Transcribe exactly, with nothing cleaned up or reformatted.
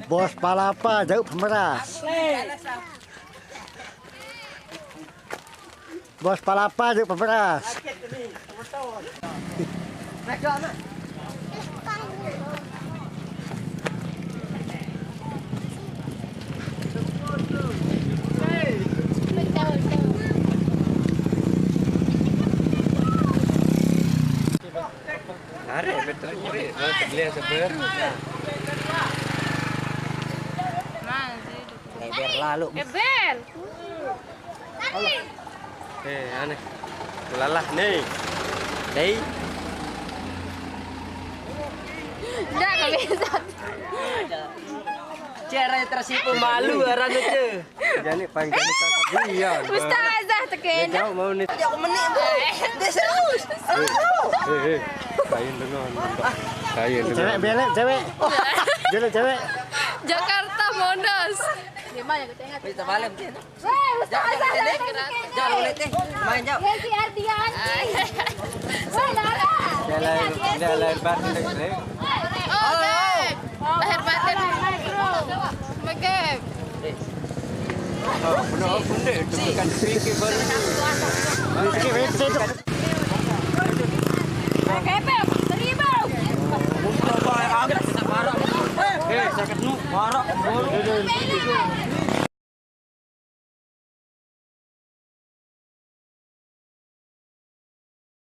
Bos Palapa jauh pemeras. Bos Palapa jauh pemeras. Are, betul, are. Mau beli yang sebelah. Lebar lalu. Ebel. Eh, aneh. Ulalah nih. Dei. Enggak, enggak bisa. Cara tersipu malu arane, Ce. Jadi panggil kakak dia. Ustazah teken. Jauh mau nih. Dia aku menik, Bu. Dia serius. Eh, eh. Kain dengan. Kain dengan. Cewek belek, cewek. Belek, cewek. Jakarta Mondos. Gimana kita ingat? Bisa malam, Ce. Weh, Ustazah. Jauh, lihat, eh. Main, jauh. Desi Ardianti. Weh, Lara. Dia lahir, dia lahir batin, eh. Oh, Beb. Lahir batin. Megep. Oh, benar, aku deh, itu bukan pikir baru. Pikir, pikir, itu. Kepeng, seribu. Eh, sakit nu, parah.